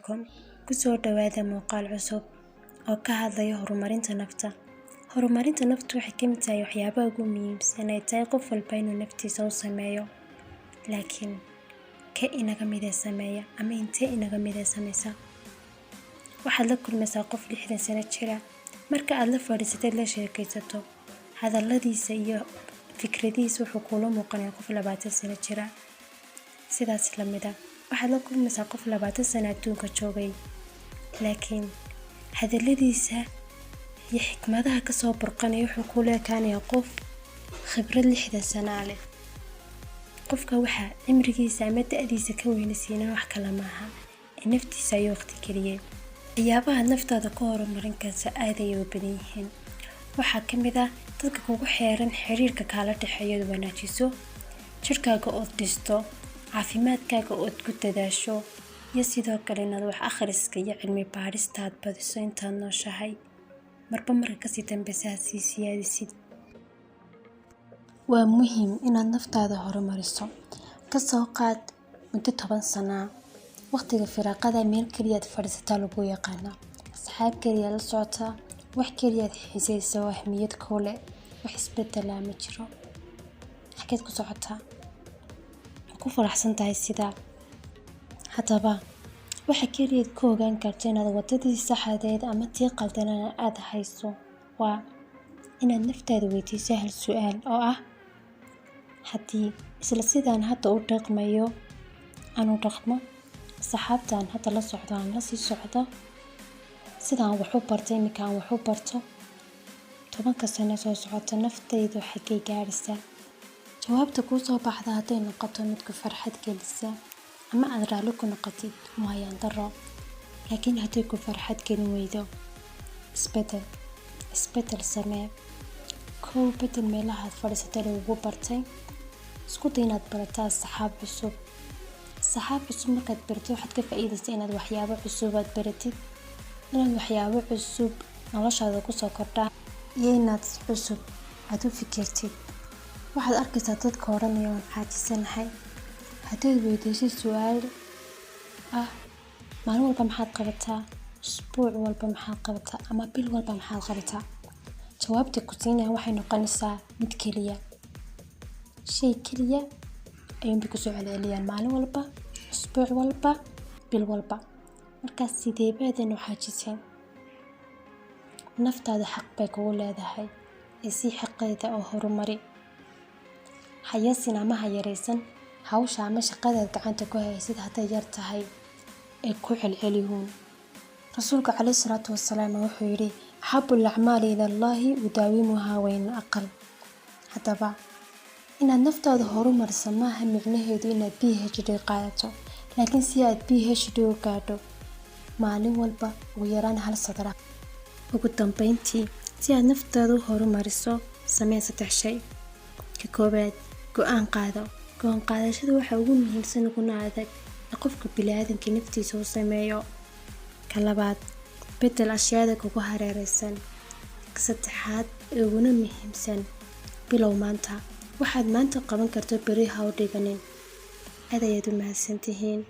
Calaykum. Kusoo dhawaada muuqaal cusub oo ka hadlaya horumarinta nafta. Horumarinta naftu waxay ka mid tahay waxyaabaha ugu muhiimsan ay tahay qof walba inuu naftiisa u sameeyo. Laakiin ka inaga midee sameeya ama intee inaga midee sameysa? Waxaad la kulmaysaa qof 60 sano jira. Marka aad la fadhiisatid, la sheekaysato, hadalladiisa iyo fikradihiisa wuxuu kuula muuqanayaa qof 20 sano jira. Sidaas la mid ah, waxaad la kulmaysaa qof 20 sano adduunka joogay, laakiin hadalladiisa iyo xikmadaha ka soo burqanaya wuxuu kuula ekaanayaa qof khibrad 60 sano leh. Qofka waxaa cimrigiisa ama da'diisa ka weynaysiinaa wax kale maaha, naftiisa ayuu waqti geliyay. Waxyaabaha naftaada ku horumarin karta aad ayay u badan yihiin. Waxaa ka mid ah dadka kugu xeeran, xiriirka kaala dhexeeya ood wanaajiso, jirkaaga ood dhisto, caafimaadkaaga ood ku dadaasho, iyo sidoo kale inaad wax akhriska iyo cilmi baadhista aad badiso intaad nooshahay. Marba marka kasii dambeysa aad sii siyaadisid. Waa muhiim inaad naftaada horumariso. Ka soo qaad muddo 10 sano ah. Waqtiga firaaqada meel kaliya aad fadhiisataa lagu yaqaana. Asxaab kaliya la socotaa, wax kaliya aad xiisayso oo ahmiyad kuu leh, wax isbeddel ma jiro. Xageed ku socotaa? Ma ku faraxsan tahay sidaa? Haddaba, waxa kaliya aad ku ogaan karto inaad wadadii saxdeed ama tii qaldanaa aad hayso waa inaad naftaada weydiiso hal su'aal oo ah: haddii isla sidaan hadda u dhaqmayo aan u dhaqmo, asxaabtaan hadda la socdo aan la sii socdo, sidaan wax u barto imika aan wax u barto, 10-ka sano soo socota naftaydu xaggee gaaraysaa? Jawaabta kuu soo baxda hadday noqoto mid ku farxad gelisa ama aad raalli ku noqotid, waa ayaan darro. Laakiin haddii ku farxad gelin weydo, isbeddel, isbeddel samee. Kow, beddel meelaha aad fadhiisatay lagugu bartay. Isku day inaad barato asxaab cusub. Asxaab cusub markaad baratid, waxaad ka faa'iidaysaa inaad waxyaabo cusub aad baratid, inaad waxyaabo cusub noloshaada kusoo kordhaan, iyo inaad si cusub aad u fikirtid. Waxaad arkaysaa dadka odhanaya, "Waan caajisanahay." Haddaad weydiisid su'aal ah, "Maalin walba maxaad qabataa? Usbuuc walba maxaad qabataa? Ama bil walba maxaad qabataa?" Jawaabta ku siinayaan waxay noqonaysaa mid keliya. Shay keliya ayuun bay kusoo celceliyaan maalin walba, usbuuc walba, bil walba. Markaas sidee baadan u caajisin? Naftaada xaq bay kugu leedahay ee sii xaqeeda oo horumari. Ha yasin ama ha yareysan hawsha ama shaqadaad gacanta ku haysid hadday yar tahay ee ku celceliyuun. Rasuulka calayhi salaatu wassalaam wuxuu yidhi: "أحب الأعمال إلى الله أدومها وإن قل." Haddaba, inaad naftaada horumariso maaha micnaheedu inaad PhD qaadato, laakiin si aad PhD u gaadho, maalin walba ugu yaraan hal sadar. Ugu dambeyntii, si aad naftaada u horumariso, samee saddex shay. Ka koowaad, go'aan qaado. Go'aan qaadashadu waxa ugu muhiimsan uguna adag ee qofka bini'aadamka naftiisa u sameeyo. Ka labaad, beddel ashyaada kugu hareeraysan. Ka saddexaad ee uguna muhiimsan, bilow maanta. Waxaad maanta qaban karto beri ha u dhiganin. Aad ayaad u mahadsantihiin.